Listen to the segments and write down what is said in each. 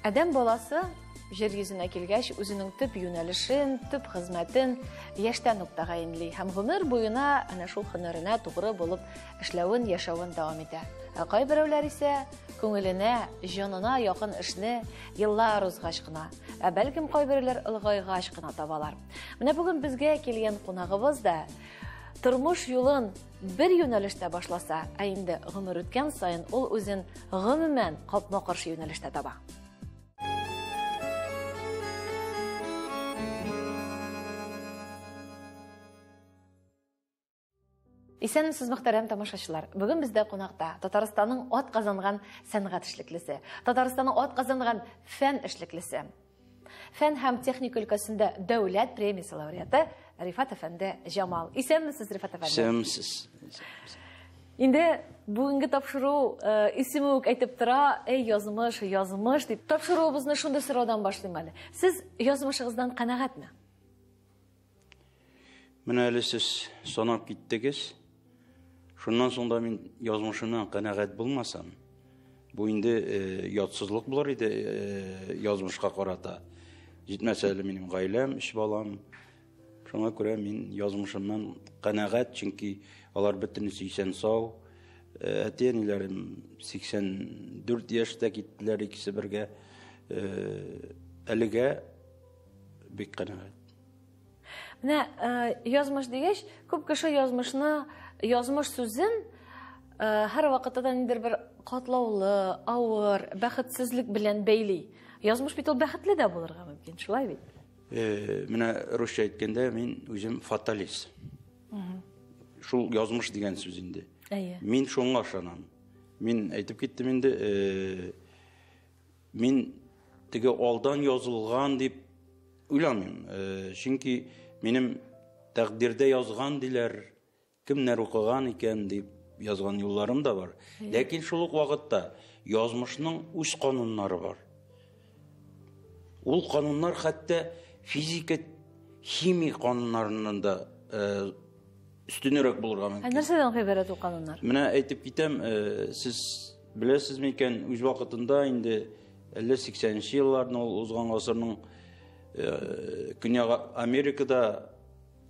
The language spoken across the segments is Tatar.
Адәм баласы җир йөзенә килгәч, үзенең төп юнәлешен, төп хезмәтен яшьтән үк тәгаенли һәм гомер буена әнә шул һөнәренә тугры булып эшләвен, яшәвен дәвам итә. Ә кайберәүләр исә күңеленә, җанына якын эшне еллар узгач кына, ә бәлкем кайберәүләр олыгайгач кына табалар. Менә бүген безгә килгән кунагыбыз да тормыш юлын бер юнәлештә башласа, ә инде гомер үткән саен ул үзен гомумән капма-каршы юнәлештә таба. Исәнмесез, мөхтәрәм тамашачылар. Бүген бездә кунакта Татарстанның ат казанган сәнгать эшлеклесе, Татарстанның ат казанган фән эшлеклесе, фән һәм техника өлкәсендә дәүләт премиясе лауреаты Рифат әфәнде Җамал. Исәнмесез, Рифат әфәнде. Исәнмесез. Инде бүгенге тапшыру исеме үк әйтеп тора, эй, язмыш, язмыш дип. Тапшыруыбызны шундый сораудан башлыйм әле. Сез язмышыгыздан канәгатьме? Менә әле сез санап киттегез. Шуннан соң да мин язмышымнан канәгать булмасам, бу инде ятсызлык булыр иде язмышка карата. Җитмәсә әле минем гаиләм, өч балам. Шуңа күрә мин язмышымнан канәгать, чөнки алар бөтенесе исән-сау. Әти-әниләрем 84 яшьтә киттеләр икесе бергә. Әлегә бик канәгать. Менә язмыш дигәч, күп кеше язмышны, язмыш сүзен һәр вакытта да ниндидер бер катлаулы, авыр, бәхетсезлек белән бәйли. Язмыш бит ул бәхетле дә булырга мөмкин, шулай бит? Менә русча әйткәндә, мин үзем фаталист. Шул язмыш дигән сүз инде. Әйе. Мин шуңа ышанам. Мин әйтеп киттем инде, мин теге алдан язылган дип уйламыйм. Чөнки минем тәкъдирдә язган диләр, кемнәр укыган икән дип язган юлларым да бар. Ләкин шул ук вакытта язмышның үз кануннары бар. Ул кануннар хәтта физика, химия кануннарыннан да өстенрәк булырга мөмкин. Ә нәрсәдән гыйбарәт ул кануннар? Менә әйтеп китәм, сез беләсез микән, үз вакытында инде әллә 80-нче елларны ул узган гасырның Көньяк Америкада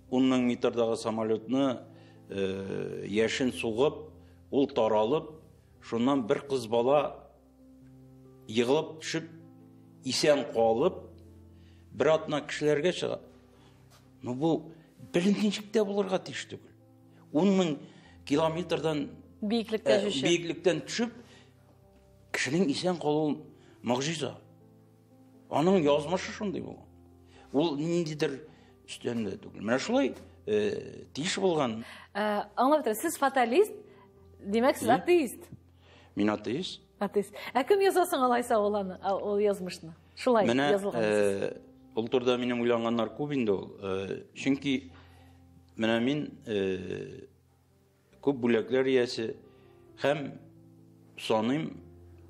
10 мең метрдагы самолетны яшен сугып, ул таралып, шуннан бер кыз бала егылып төшеп, исән калып, бер атна кешеләргә чыга. Ну бу берничек тә булырга тиеш түгел. 10 мең километрдан биеклектән төшеп, биеклектән төшеп, кешенең исән калуы могҗиза. Аның язмышы шундый булган. Ул ниндидер өстән дә түгел. Менә шулай тиеш булган. Аңлап торам, сез фаталист, димәк, сез атеист. Мин атеист. Атеист. Ә кем яза соң алайса ул аны, ул язмышны? Шулай язылган. Менә ул турыда минем уйланганнар күп инде ул. Чөнки менә мин күп бүләкләр иясе һәм саныйм,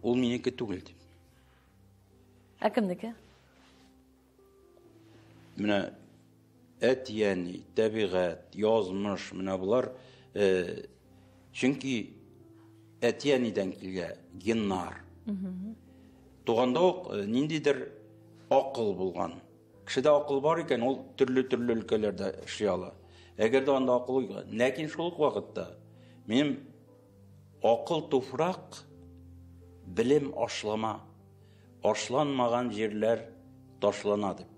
ул минеке түгел дип. Ә кемнеке? Менә әти-әни, табигать, язмыш, менә болар, чөнки әти-әнидән килгән геннар. Туганда ук ниндидер акыл булган. Кешедә акыл бар икән, ул төрле-төрле өлкәләрдә эшли ала. Әгәр дә анда акыл юк, ләкин шул ук вакытта минем акыл туфрак, белем ашлама, ашланмаган җирләр ташлана дип.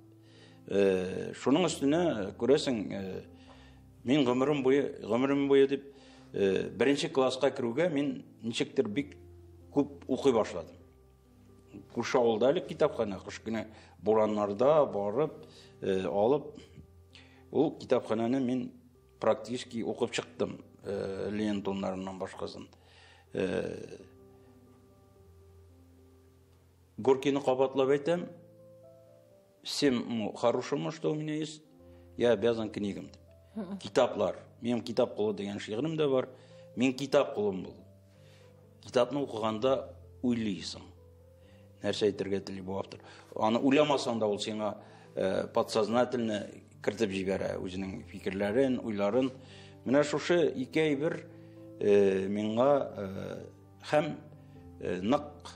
Шуның өстенә, күрәсең, мин гомерем буе, гомерем буе дип, беренче класска керүгә мин ничектер бик күп укый башладым. Күрше авылда әле китапханә, кыш көне бураннарда барып, алып, ул китапханәне мин практически укып чыктым, Ленин томнарыннан башкасын. Горькийны кабатлап әйтәм, всем хорошему, что у меня есть, я обязан книгам. Китаплар. Минем китап колы дигән шигырем дә бар. Мин китап колым булдым. Китапны укыганда уйлыйсың. Нәрсә әйтергә тели бу автор? Аны уйламасаң да ул сиңа подсознательно кертеп җибәрә үзенең фикерләрен, уйларын. Менә шушы ике әйбер миңа һәм нык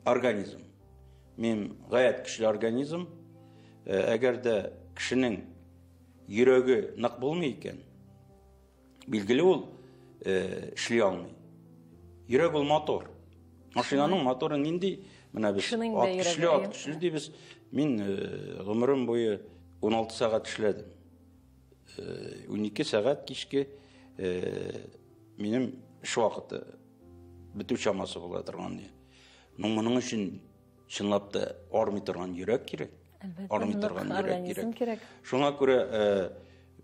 Организм. Минем гаять көчле организм. Әгәр дә кешенең йөрәге нык булмый икән, билгеле ул эшли алмый. Йөрәк ул мотор. Машинаның моторы нинди? Менә без ат көчле, ат көчле дибез. Мин гомерем буе 16 сәгать эшләдем. 12 сәгать кичке минем эш вакыты бетү чамасы була торган. Ну, моның өчен чынлап та армый торган йөрәк кирәк. Әлбәттә, Армый торган йөрәк кирәк. кирәк. Шуңа күрә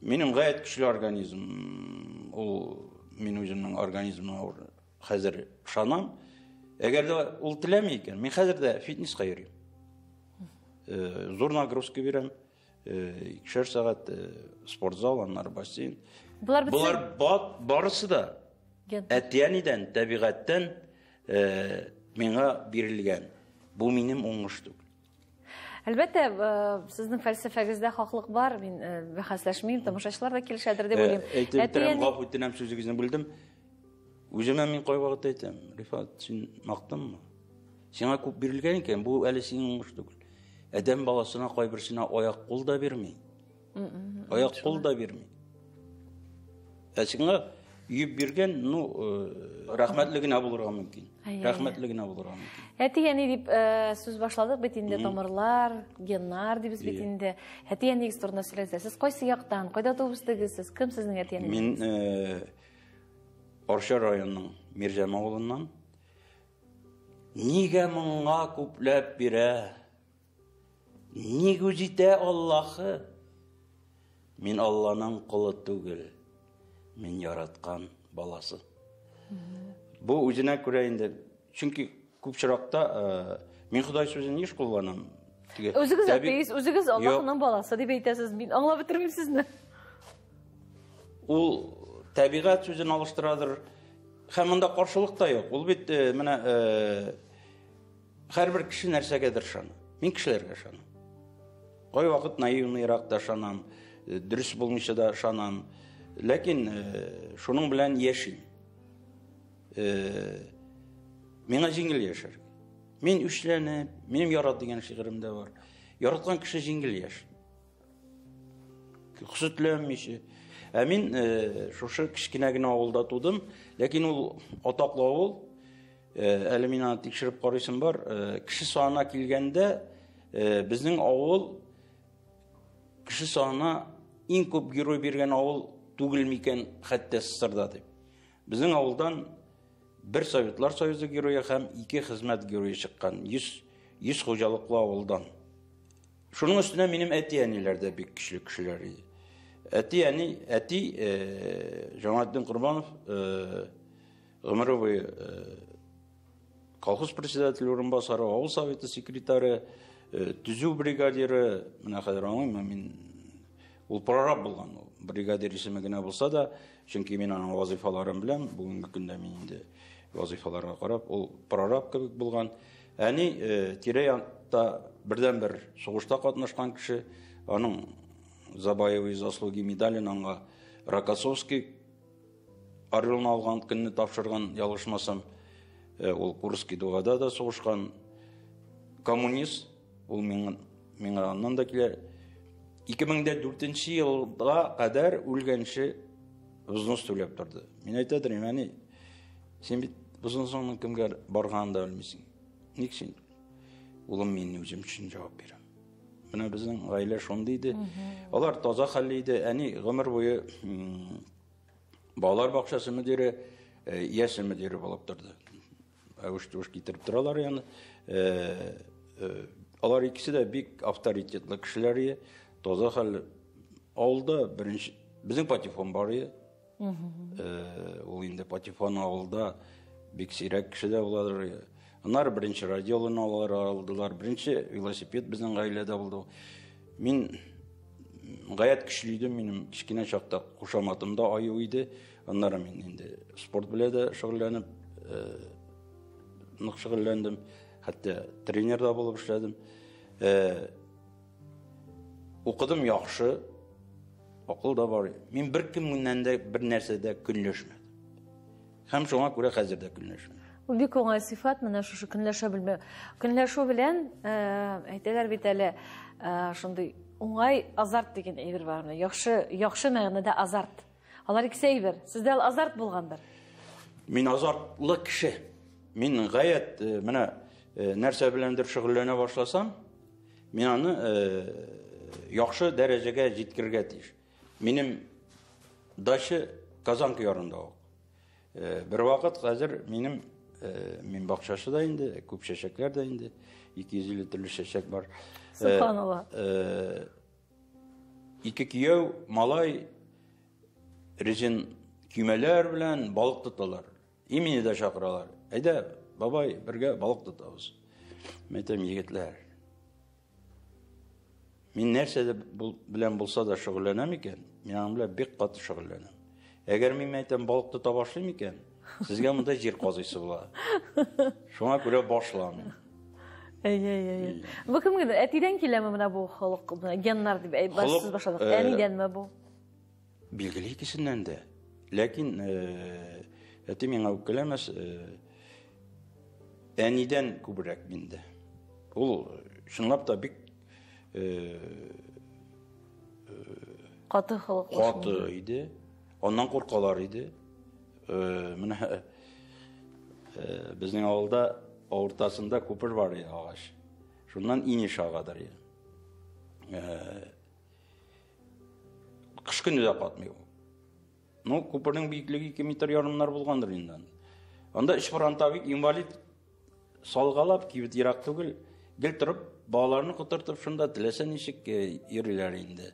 минем гаять көчле организм, ул мин үземнең организмыма хәзер ышанам. Әгәр дә ул теләми икән, мин хәзер дә фитнеска йөрим. Зур нагрузка бирәм. 2-шәр сәгать спортзал, аннары бассейн. Болар Болар барысы да әти-әнидән, табигатьтән миңа бирелгән. Бу минем уңыш түгел. Әлбәттә, сезнең фәлсәфәгездә хаклык бар, мин бәхәсләшмим, тамашачылар да килешәдер дип уйлыйм. Әйтеп бетерәм, гафу үтенәм, сүзегезне бүлдем. Үземә мин кайвакыт әйтәм, Рифат, син мактанма. Сиңа күп бирелгән икән, бу әле синең уңыш түгел. Адәм баласына кайберсенә аяк кул да бирми. Аяк кул да бирми. Ә сиңа өеп биргән, ну, рәхмәтле генә булырга мөмкин. Рәхмәтле генә булырга мөмкин. Әти-әни дип сүз башладык бит инде, тамырлар, геннар дибез бит инде. Әти-әнигез турында сөйләгез. Сез кайсы яктан, кайда туып үстегез сез? Кем сезнең әти-әнигез? Мин Арча районының Мирҗәм авылыннан. Нигә моңа күпләп бирә? Ник үз итә Аллаһы? Мин Алланың колы түгел, мин яраткан баласы. Бу үзенә күрә инде, чөнки күп очракта мин Ходай сүзен еш кулланам. Үзегез атеист, үзегез Аллаһның баласы дип әйтәсез. Мин аңлап бетермим сезне. Ул табигать сүзен алыштырадыр. Һәм монда каршылык та юк. Ул бит менә һәрбер кеше нәрсәгәдер ышана. Мин кешеләргә ышанам. Кайвакыт наивныйрак та ышанам, дөрес булмыйча да ышанам. Ләкин шуның белән яшим. Миңа җиңел яшәргә. Мин үчләнеп, минем ярат дигән шигырем дә бар. Яраткан кеше җиңел яши. Хөсетләнмичә. Ә мин шушы кечкенә генә авылда тудым, ләкин ул атаклы авыл. Әле мин аны тикшереп карыйсым бар. Кеше санына килгәндә, безнең авыл кеше санына иң күп герой биргән авыл түгел микән хәтта СССРда дип. Безнең авылдан бер Советлар Союзы герое һәм 2 хезмәт герое чыккан. 100 хуҗалыклы авылдан. Шуның өстенә минем әти-әниләр дә бик көчле кешеләр иде. Әти-әни, әти Җамалетдин Корбанов гомере буе колхоз председателе урынбасары, авыл советы секретаре, төзү бригадиры, менә хәзер аңлыйм, мин ул прораб булган, ул бригадир исеме генә булса да, чөнки мин аның вазифаларын беләм, бүгенге көндә мин инде вазифаларга карап, ул прораб кебек булган. Әни тирә-якта бердәнбер сугышта катнашкан кеше, аның за боевые заслуги медален аңа Рокоссовский орелын алган көнне тапшырган, ялгышмасам, ул Курский дугада да сугышкан. Коммунист, ул миңа аннан да килә. 2004 елга кадәр үлгәнче взнос түләп торды. Мин әйтә торыйм, әни, син бит взносыңның кемгә барганын да белмисең. Ник син? Улым, мин үзем өчен җавап бирәм. Менә безнең гаилә шундый иде. Алар таза хәлле иде. Әни гомер буе балалар бакчасы мөдире, ясле мөдире булып торды. Әвеш-түш китереп торалар яны. Алар икесе дә бик авторитетлы кешеләр иде. Таза хәлле. Авылда беренче безнең патефон бар иде. Ул инде патефон авылда бик сирәк кешедә буладыр. Аннары беренче радиолын алар алдылар. Беренче велосипед безнең гаиләдә булды. Мин гаять көчле идем, минем кечкенә чакта кушаматым да аю иде. Аннары мин инде спорт белән дә шөгыльләнеп, нык шөгыльләндем. Хәтта тренер да булып эшләдем. Укыдым яхшы, акыл да бар. Мин бер кемнән дә бер нәрсә дә көнләшмәдем. Һәм шуңа күрә хәзер дә көнләшмим. Ул бик уңай сыйфат, менә шушы көнләшә белмәү. Көнләшү белән, әйтәләр бит әле, шундый уңай азарт дигән әйбер бар. Менә яхшы, яхшы мәгънәдә азарт. Алар икесе әйбер. Сездә ул азарт булгандыр. Мин азартлы кеше. Мин гаять менә нәрсә беләндер шөгыльләнә башласам, мин аны яхшы дәрәҗәгә җиткерергә тиеш. Минем дача Казанка ярында ук. Бер вакыт хәзер минем мин бакчачы да инде, күп чәчәкләр дә инде, 250 төрле чәчәк бар. Субханалла. Ике кияү, малай резин көймәләр белән балык тоталар. И мине дә чакыралар. Әйдә, бабай, бергә балык тотабыз. Мин әйтәм, егетләр, мин нәрсә дә белән булса да шөгыльләнәм икән, мин аның белән бик каты шөгыльләнәм. Әгәр мин әйтәм, балык тота башлыйм икән, сезгә монда җир казыйсы була. Шуңа күрә башламыйм. Әй, әй, әй. Бу кемгә? Әтидән киләме менә бу холык, менә геннар дип әйтеп Холык, сүз башладык. Әнидәнме бу? Билгеле икесеннән дә. Ләкин әти миңа үпкәләмәс, әнидән күбрәк миндә. Ул чынлап та бик каты холыклы. Каты иде. Аннан куркалар иде. Менә безнең авылда уртасында күпер бар иде, агач. Шуннан инеш агадыр иде. Кыш көне дә катмый ул. Ну, күпернең биеклеге 2 метр ярымнар булгандыр инде. Анда өч фронтовик инвалид салгалап, кибет ерак түгел, гел торып, балаларны котыртып, шунда теләсә ничек йөриләр инде.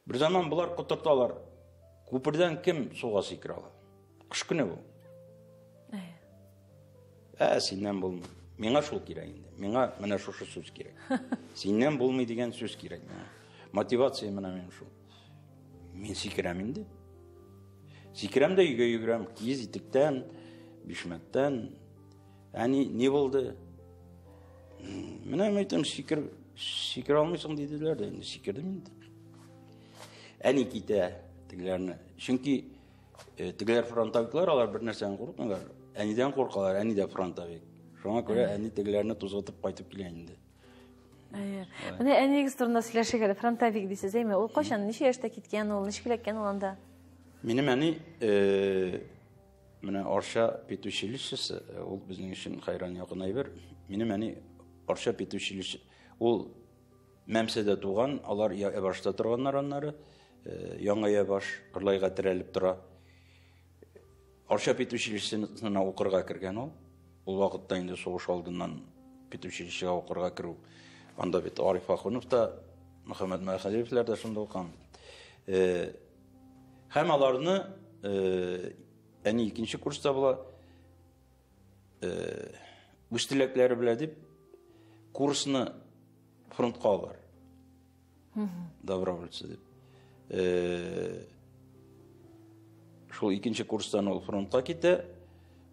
Бер заман болар котырталар. Күпердән кем суга сикерә ала? Кыш көне бу. Ә, синнән булмый. Миңа шул кирәк инде. Миңа менә шушы сүз кирәк. Синнән булмый дигән сүз кирәк миңа. Мотивация менә минем шул. Мин сикерәм инде. Сикерәм дә өйгә йөгерәм. Киез итектән, бишмәттән. Әни, ни булды? Менә мин әйтәм, сикерә алмыйсың диделәр дә, инде сикердем инде. Әни китә тегеләрне. Чөнки тегеләр фронтовиклар, алар бер нәрсәдән курыкмыйлар. Әнидән куркалар, әни дә фронтовик. Шуңа күрә әни тегеләрне тузгытып кайтып килә инде. Әйе. Менә әниегез турында сөйләшик әле. Фронтовик дисез, әйме? Ул кайчан, ничә яшьтә киткән ул, ничек эләккән ул анда? Минем әни, менә Арча педучилищесы, ул безнең өчен хәйран якын әйбер. Минем әни Арча педучилище, ул Мәмсәдә туган, алар Ябашта торганнар аннары. Яңа Ябаш, Кырлайга терәлеп тора. Арча педучилищесына укырга кергән ул. Ул вакытта инде сугыш алдыннан педучилищега укырга керү. Анда бит Ариф Ахунов та, Мөхәммәт Мәхәлиевләр дә шунда укыган. Һәм аларны әни икенче курста була. Үз теләкләре белә дип курсны фронтка алар. Добровольцы дип. Шул икенче курстан ул фронтка китә.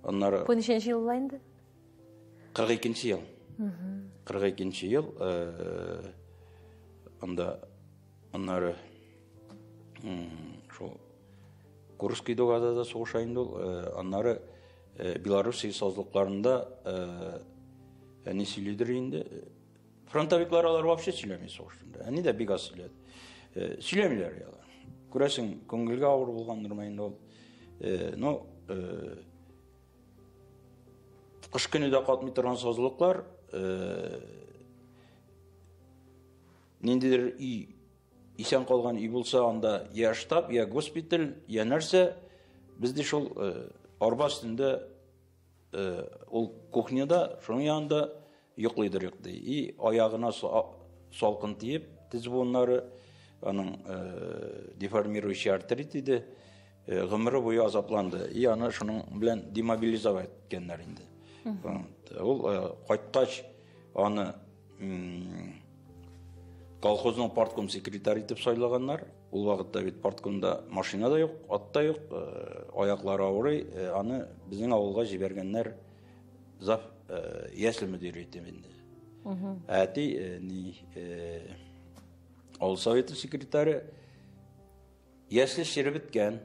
Аннары Бу ничәнче ел була инде? 42 ел. 42 ел, анда аннары шул Курский дугада да сугыша инде ул. Аннары Белоруссия сазлыкларында әни сөйлидер инде. Фронтовиклар алар вообще сөйләми сугыш турында. Әни дә бик аз сөйләде. Сөйләмиләр алар. Күрәсең, күңелгә авыр булгандырмы инде ул. Ну, кыш көне дә катмый торган сазлыклар, ниндидер өй, исән калган өй булса, анда я штаб, я госпиталь, я нәрсә. Без дә шул арба өстендә, ул кухняда, шуның янында йоклыйдыр йоклый. И аягына салкын тиеп, тез буыннары, аның деформирующий артрит иде, гомере буе азапланды. И аны шуның белән демобилизовать иткәннәр инде. Ул кайткач, аны колхозның партком секретаре итеп сайлаганнар. Ул вакытта бит парткомда машина да юк, ат та юк, аяклары авырый, аны безнең авылга җибәргәннәр зав ясле мөдире итеп инде. Әти, ни, авыл советы секретаре, ясле чире беткән.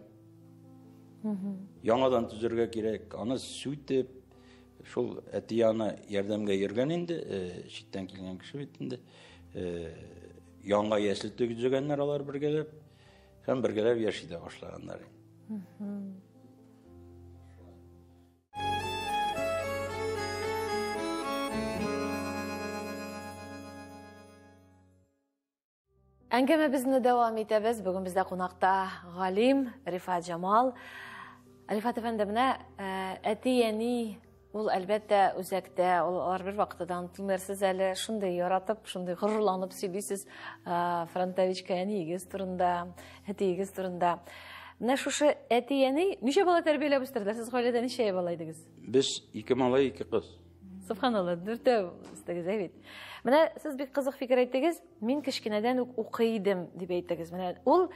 Яңадан төзергә кирәк, аны сүтеп, шул әти аны ярдәмгә йөргән инде, читтән килгән кеше бит инде. Яңа ясле төзегәннәр алар бергәләп һәм бергәләп яши дә башлаганнар. Әңгәмәбезне дәвам итәбез. Бүген бездә кунакта галим Рифат Җамал. Рифат әфәнде, менә әти-әни ул әлбәттә үзәктә, ул алар бер вакытта да онытылмый. Сез әле шундый яратып, шундый горурланып сөйлисез фронтовичка әниегез турында, әтиегез турында. Менә шушы әти-әни ничә бала тәрбияләп үстерделәр? Сез гаиләдә ничә бала идегез? Без 2 малай, 2 кыз. Субханалла, дүртәү үстегез, әй бит. Менә сез бик кызык фикер әйттегез. Мин кечкенәдән үк укый идем дип әйттегез. Менә ул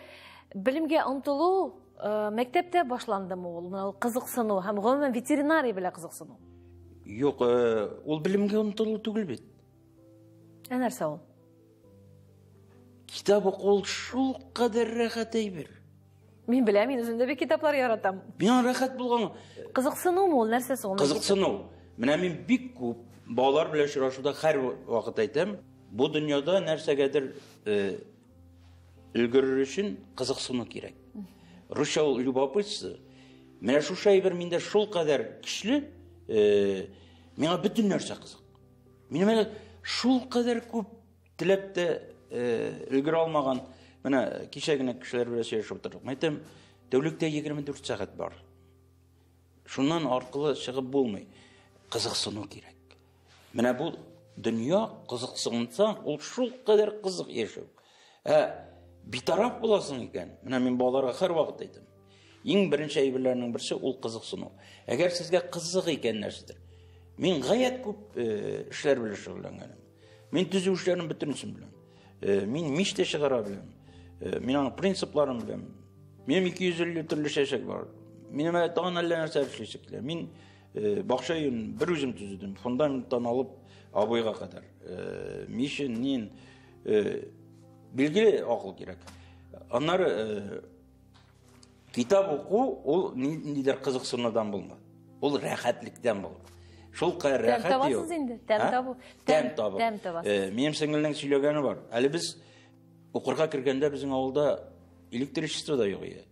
белемгә омтылу мәктәптә башландымы ул? Менә ул кызыксыну һәм гомумән ветеринария белән кызыксыну. Юк, ул белемгә омтылу түгел бит. Ә нәрсә ул? Китап уку ул шул кадәр рәхәт әйбер. Мин беләм, мин үзем дә бик китаплар яратам. Миңа рәхәт булган. Кызыксынумы ул, нәрсә соң? Кызыксыну. Менә мин бик күп балалар белән очрашуда һәр вакыт әйтәм, бу дөньяда нәрсәгәдер өлгерер өчен кызыксыну кирәк. Русча ул любопытство. Менә шушы әйбер миндә шул кадәр көчле, миңа бөтен нәрсә кызык. Минем әле шул кадәр күп теләп тә өлгерә алмаган, менә кичә генә кешеләр белән сөйләшеп утырдык. Мин әйтәм, тәүлектә 24 сәгать бар. Шуннан аркылы чыгып булмый. Кызыксыну кирәк. Менә бу дөнья кызыксынсаң, ул шул кадәр кызык яшәү. Ә битараф буласың икән, менә мин балаларга һәрвакыт әйтәм. Иң беренче әйберләрнең берсе ул кызыксыну. Әгәр сезгә кызык икән нәрсәдер. Мин гаять күп эшләр белән шөгыльләнгәнем. Мин төзү эшләрен бөтенесен беләм. Мин мич тә чыгара беләм. Мин аның принципларын беләм. Минем 250 төрле чәчәк бар. Минем әле тагын әллә нәрсә эшлисе килә. Мин бакча өен бер үзем төзедем. Фундаменттан алып обойга кадәр. Мичен, нин, билгеле акыл кирәк. Аннары китап уку ул ниндидер кызыксынудан булмады. Ул рәхәтлектән булды. Шул кадәр Тәм рәхәт табасыз юк. инде, тәм А? табу. Тәм табу. Тәм табасыз. Минем сеңелнең сөйләгәне бар. Әле без укырга кергәндә безнең авылда электричество да юк иде.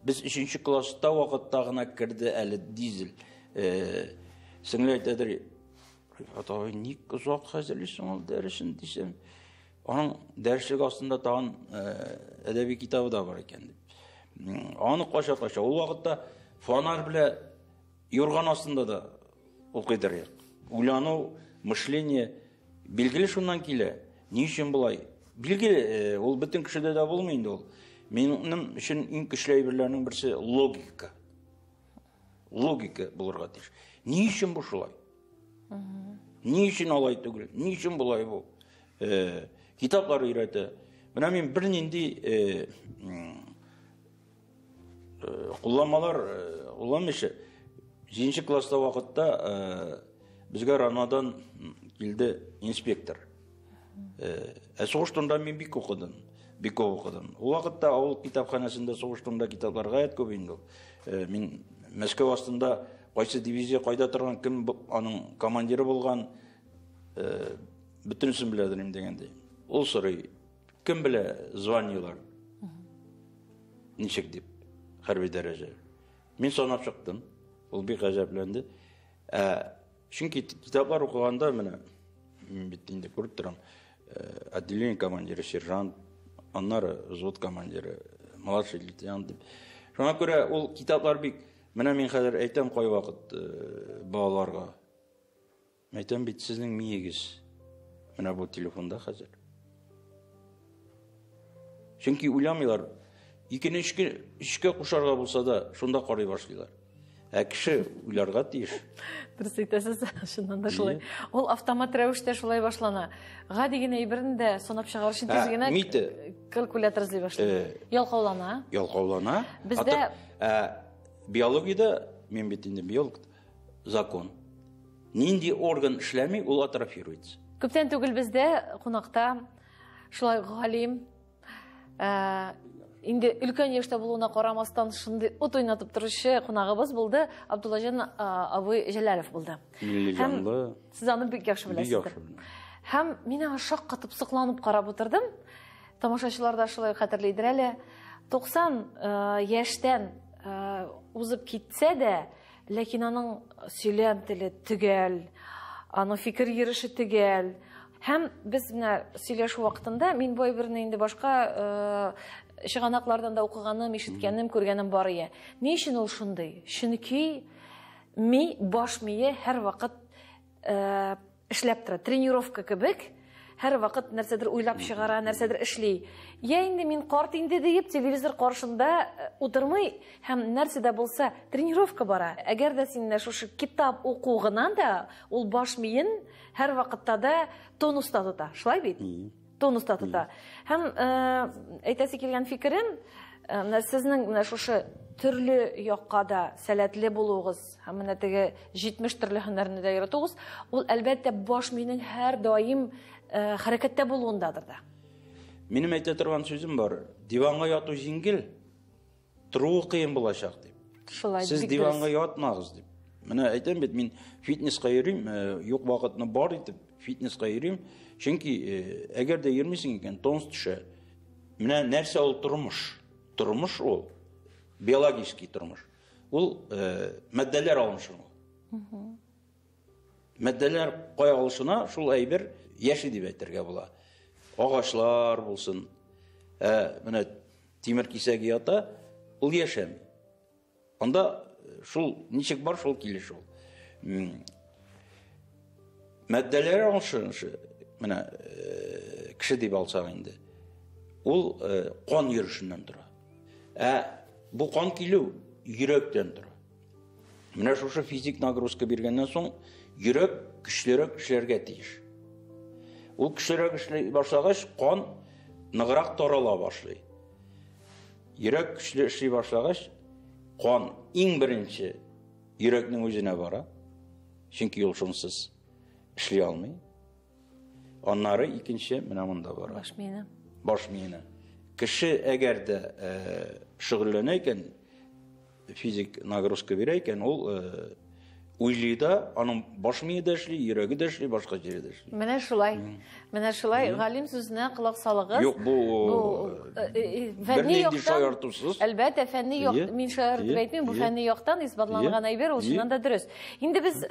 Без 3 класста вакытта гына керде әле дизель. Сеңле әйтәдер, Рифат абый, ник озак хәзерлисең ул дәресен дисәм, аның дәреслек астында тагын әдәби китабы да бар икән дип. Аны кача-кача. Ул вакытта фонарь белән юрган астында да укыйдыр идек. Уйлану, мышление билгеле шуннан килә. Ни өчен болай? Билгеле, ул бөтен кешедә дә булмый инде ул. Минем өчен иң көчле әйберләрнең берсе логика. Логика булырга тиеш. Ни өчен бу шулай? Ни өчен алай түгел? Ни өчен болай бу? Китаплар өйрәтә. Менә мин бернинди кулланмалар кулланмыйча, 7 класста вакытта безгә Ранадан килде инспектор. Ә сугыш турында мин бик укыдым. Бик күп укыдым. Ул вакытта авыл китапханәсендә сугыш турында китаплар гаять күп инде ул. Мин Мәскәү астында кайсы дивизия кайда торган, кем аның командиры булган, бөтенесен беләдер инде дигәндәй. Ул сорый, кем белә званиелар? Ничек дип, хәрби дәрәҗә. Мин санап чыктым. Ул бик гаҗәпләнде. Чөнки китаплар укыганда менә мин бит инде күреп торам. Отделение командиры, сержант, аннары взвод командиры, младший лейтенант дип. Шуңа күрә ул китаплар бик, менә мин хәзер әйтәм кайвакыт балаларга. Әйтәм бит, сезнең миегез менә бу телефонда хәзер. Чөнки уйламыйлар. Икене өчкә кушарга булса да, шунда карый башлыйлар. Ә кеше уйларга тиеш. Дөрес әйтәсез, чыннан да шулай. Ие. Ул автомат рәвештә шулай башлана. Гади генә әйберне дә санап чыгару өчен тиз генә Мите. калькулятор эзли башлый. Ялкаулана. Ялкаулана. Бездә Биологиядә, мин бит инде биолог, закон. Нинди орган эшләми, ул атрофируется. Күптән түгел бездә кунакта шулай галим, Инде өлкән яшьтә булуына карамастан, шундый ут уйнатып торучы кунагыбыз булды. Абдуллаҗан абый Җәләлов булды. Милли җанлы. Сез аны бик яхшы беләсез. Һәм мин аңа шаккатып, сокланып карап утырдым. Тамашачылар да шулай хәтерлидер әле. 90 яшьтән узып китсә дә, ләкин аның сөйләм теле төгәл, аның фикер йөреше төгәл. Һәм без менә сөйләшү вакытында мин бу әйберне инде башка чыганаклардан да укыганым, ишеткәнем, күргәнем бар ие. Ни өчен ул шундый? Чөнки ми, баш мие һәрвакыт эшләп тора. Тренировка кебек, һәрвакыт нәрсәдер уйлап чыгара, нәрсәдер эшли. Я инде мин карт инде диеп телевизор каршында утырмый һәм нәрсә дә булса тренировка бара. Әгәр дә син менә шушы китап уку гына да, ул баш миен һәрвакытта да тонуста тота. Шулай бит? Тонуста тота. Һәм әйтәсе килгән фикерем, менә сезнең менә шушы төрле якка да сәләтле булуыгыз һәм менә теге 70 төрле һөнәрне дә яратуыгыз, ул әлбәттә баш миенең һәрдаим хәрәкәттә булуындадыр да. Минем әйтә торган сүзем бар. Диванга яту җиңел, торуы кыен булачак дип. Шулай, Сез бик диванга дөрес. ятмагыз дип. Менә әйтәм бит, мин фитнеска йөрим, юк вакытны бар итеп фитнеска йөрим. Чөнки әгәр дә йөрмисең икән, тонус төшә. Менә нәрсә ул тормыш? Тормыш ул биологический тормыш. Ул матдәләр алышыну. Матдәләр кая алышына, шул әйбер яши дип әйтергә була. Агачлар булсын. Менә тимер кисәге ята, ул яшәми. Анда шул ничек бар, шул килеш ул. Матдәләр алышыны, менә кеше дип алсак инде, ул кан йөрешеннән тора. Ә бу кан килү йөрәктән тора. Менә шушы физик нагрузка биргәннән соң йөрәк көчлерәк эшләргә тиеш. Ул көчлерәк эшли башлагач, кан ныграк тарала башлый. Йөрәк көчле эшли башлагач, кан иң беренче йөрәкнең үзенә бара. Чөнки ул шунсыз эшли алмый. Аннары икенче менә монда бара. Баш миенә. Баш миенә. Кеше әгәр дә шөгыльләнә икән, физик нагрузка бирә икән, ул уйлый да, аның баш мие дә эшли, йөрәге дә эшли, башка җире дә эшли. Менә шулай. Менә шулай, галим сүзенә колак салыгыз. Юк, бу, Бу, фәнни бернинди яктан шаяртусыз. Әлбәттә, фәнни як, мин шаяртып әйтмим, бу фәнни яктан исбатланган әйбер, ул чыннан да дөрес. Инде без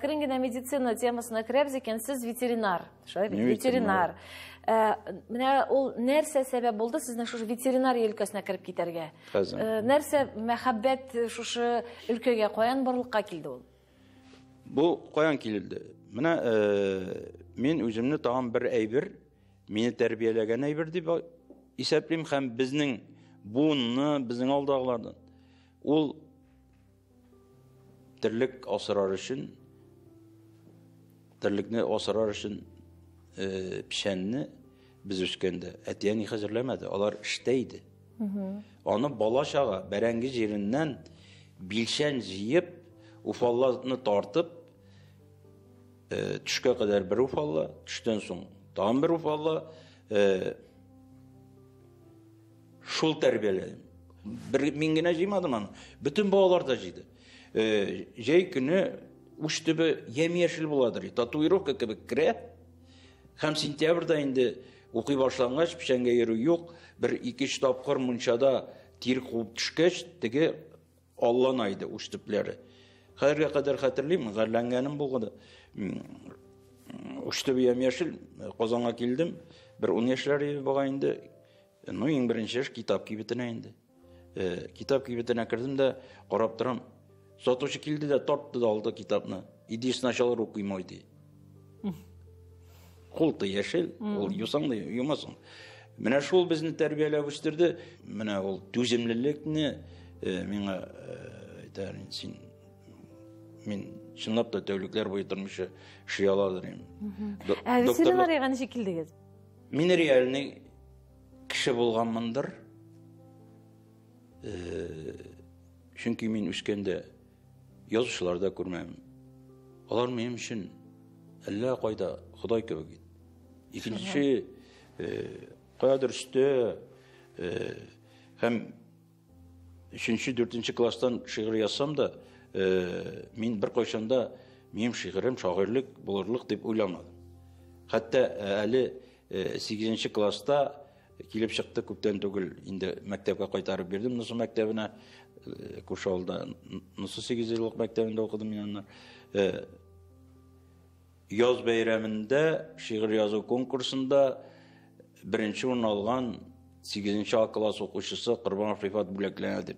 керен генә медицина темасына керәбез икән, сез ветеринар. Шулай бит, Мин ветеринар. ветеринар. Менә ул нәрсә сәбәп булды сезнең шушы ветеринария өлкәсенә кереп китәргә? Хәзер. Нәрсә мәхәббәт шушы өлкәгә каян барлыкка килде ул? Бу каян килде? Менә мин үземне тагын бер әйбер, мине тәрбияләгән әйбер дип исәплим һәм безнең буынны, безнең алдагылардан. Ул терлек асрар өчен, терлекне асрар өчен, печәнне без үскәндә әти-әни хәзерләмәде, алар эштә иде. Аны бала чага бәрәңге җиреннән билчән җыеп, уфалланы тартып, төшкә кадәр бер уфалла, төштән соң тагын бер уфалла, шул тәрбияләдем. Бер мин генә җыймадым аны, бөтен балалар да җыйды. Җәй көне уч төбе ямь-яшел буладыр, татуировка кебек керә. Һәм сентябрьдә инде укый башлангач, печәнгә йөрү юк, бер ике-өч тапкыр мунчада тир куып төшкәч, теге аллана иде уч төпләре. Хәзергә кадәр хәтерлим, гарьләнгәнем булганы. Уч төбе ямь-яшел, Казанга килдем, бер 10 яшьләр иде бугай инде. Ну, иң беренче эш китап кибетенә инде. Китап кибетенә кердем дә карап торам. Сатучы килде дә тартты да алды китапны. Иди сначала руки мой, ди. Култы яшел, ул юсаң да юмасаң. Менә шул безне тәрбияләп үстерде. Менә ул түземлелекне миңа әйтәр, син мин чынлап та тәүлекләр буе тормышы эшли аладыр инде. Ә ветеринариягә ничек килдегез? Мин реальный кеше булганмындыр. Чөнки мин үскәндә язучылар да күрмәм. Алар минем өчен әллә кайда Ходай кебек иде. Икенче, каядыр өстә, Һәм өченче, дүртенче класстан шигырь язсам да, мин беркайчан да минем шигырем шагыйрьлек булырлык дип уйламадым. Хәтта әле сигезенче класста килеп чыкты, күптән түгел инде мәктәпкә кайтарып бирдем Носы мәктәбенә, күрше авылда Носы 8 еллык мәктәбендә укыдым мин аннары. Яз бәйрәмендә шигырь язу конкурсында беренче урын алган 8 А класс укучысы Корбанов Рифат бүләкләнә дип.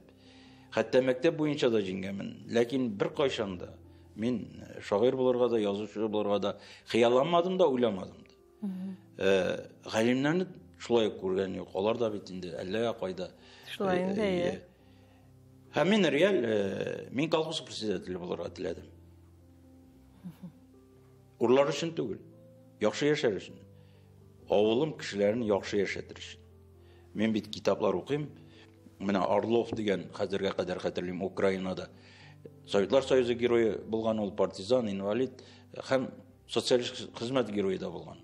Хәтта мәктәп буенча да җиңгәнмен. Ләкин беркайчан да мин шагыйрь булырга да, язучы булырга да хыялланмадым да, уйламадым да. Галимнәрне шулай ук күргән юк. Алар да бит инде әллә кайда. Шулай инде, әйе. Һәм мин реаль, мин колхоз председателе булырга теләдем. Урлар өчен түгел, яхшы яшәр өчен. Авылым кешеләрен яхшы яшәтер өчен. Мин бит китаплар укыйм. Менә Орлов дигән, хәзергә кадәр хәтерлим, Украинада Советлар Союзы герое булган ул, партизан, инвалид һәм социалист хезмәт герое да булган.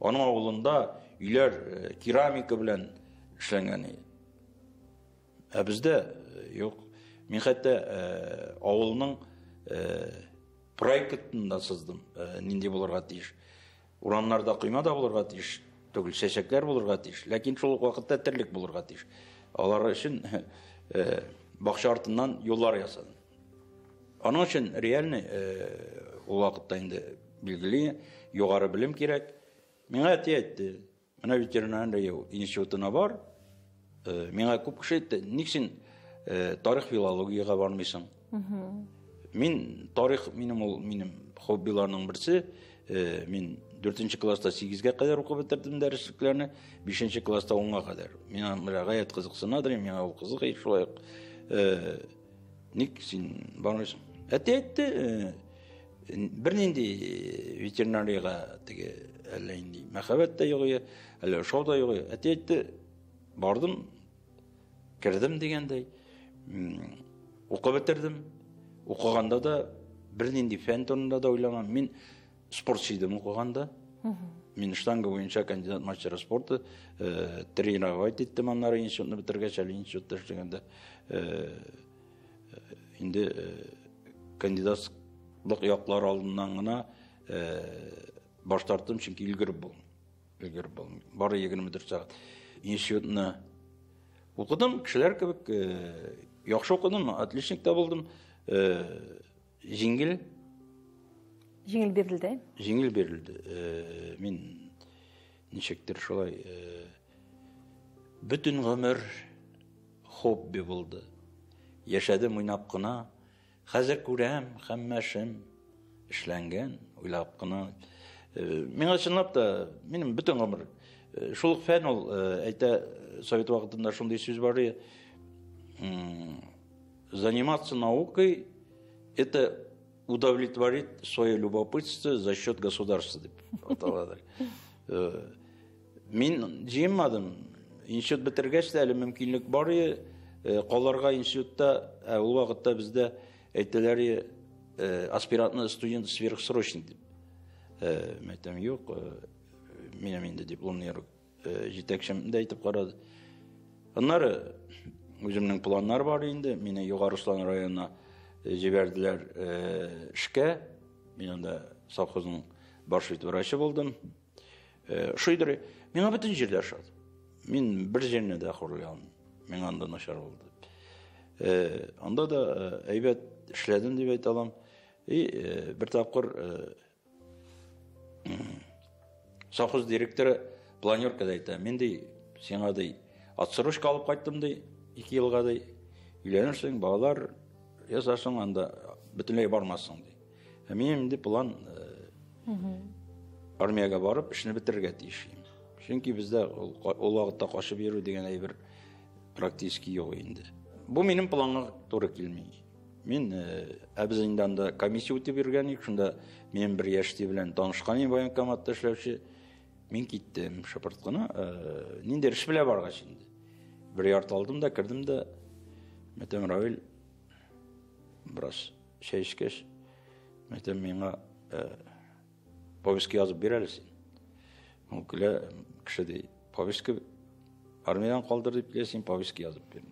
Аның авылында өйләр керамика белән эшләнгән. Ә бездә юк. Мин хәтта авылның проектын да сыздым, нинди булырга тиеш. Урамнарда койма да булырга тиеш түгел, чәчәкләр булырга тиеш, ләкин шул ук вакытта терлек булырга тиеш. Алар өчен бакча артыннан юллар ясадым. Аның өчен реальный ул вакытта инде билгеле югары белем кирәк. Миңа әти әйтте, менә ветеринария институтына бар. Миңа күп кеше әйтте, ник син тарих филологиягә бармыйсың? Мин тарих минем ул минем хоббиларның берсе. Мин 4 класста 8-гә кадәр укып бетердем дәреслекләрне, 5 класста 10-га кадәр. Миңа менә гаять кызыксынадыр, миңа ул кызык шулай ук. Ник син бармыйсың? Әти әйтте, бернинди ветеринариягә теге әллә инде мәхәббәт тә юк, әллә ошау да юк. Әти әйтте, бардым, кердем дигәндәй, укып бетердем. Укыганда да бернинди фән турында да уйламам. Мин спортчы идем укыганда. Мин штанга буенча кандидат мастера спорта, тренировать иттем аннары институтны бетергәч, әле институтта эшләгәндә инде кандидатлык яклар алдыннан гына баш тарттым, чөнки өлгереп булмый. Өлгереп булмый. Бары 24 сәгать. Институтны укыдым, кешеләр кебек яхшы укыдым, отличник та булдым. Җиңел Җиңел бирелде. Җиңел бирелде. Мин ничектер шулай бөтен гомер хобби булды. Яшәдем уйнап кына. Хәзер күрәм, һәммә эшем эшләнгән, уйлап кына. Миңа чынлап та минем бөтен гомер шул ук фән ул әйтә, совет вакытында шундый сүз бар иде. Заниматься наукой — это удовлетворить свое любопытство за счет государства дип аталадыр. Мин җыенмадым. Институт бетергәч тә әле мөмкинлек бар иде калырга институтта, ә ул вакытта бездә әйтәләр иде, аспирантны студент сверхсрочный дип. Мин әйтәм, юк, минем инде дипломный җитәкчем дә әйтеп карады. Аннары үземнең планнар бар инде. Мине Югары Ослан районына җибәрделәр эшкә. Мин анда совхозның баш врачы булдым. Ошыйдыр. Миңа бөтен җирдә ошады. Мин бер җирне дә хурлый алмыйм. Миңа анда начар булды. Анда да әйбәт эшләдем дип әйтә алам. И бер тапкыр совхоз директоры планеркада әйтә, мин ди, сиңа ди, отсрочка алып кайттым ди, 2 елга ди, өйләнерсең, балалар ясарсың, анда бөтенләй бармассың ди. Ә минем инде план армиягә барып эшне бетерергә тиеш. Чөнки бездә ул вакытта качып йөрү дигән әйбер практически юк инде. Бу минем планга туры килми. Мин, ә без инде анда комиссия үтеп йөргән идек, шунда минем бер яшьти белән танышкан идем, военкоматта эшләүче. Мин киттем шыпырт кына, ниндидер эш белән баргач инде. Бер ярты алдым да, кердем дә, әйтәм, Равил, бераз чәй эчкәч, әйтәм, миңа повестка язып бир әле син. Ул көлә, кеше ди, повестка. Армиядән калдыр дип килә, син повестка язып бир.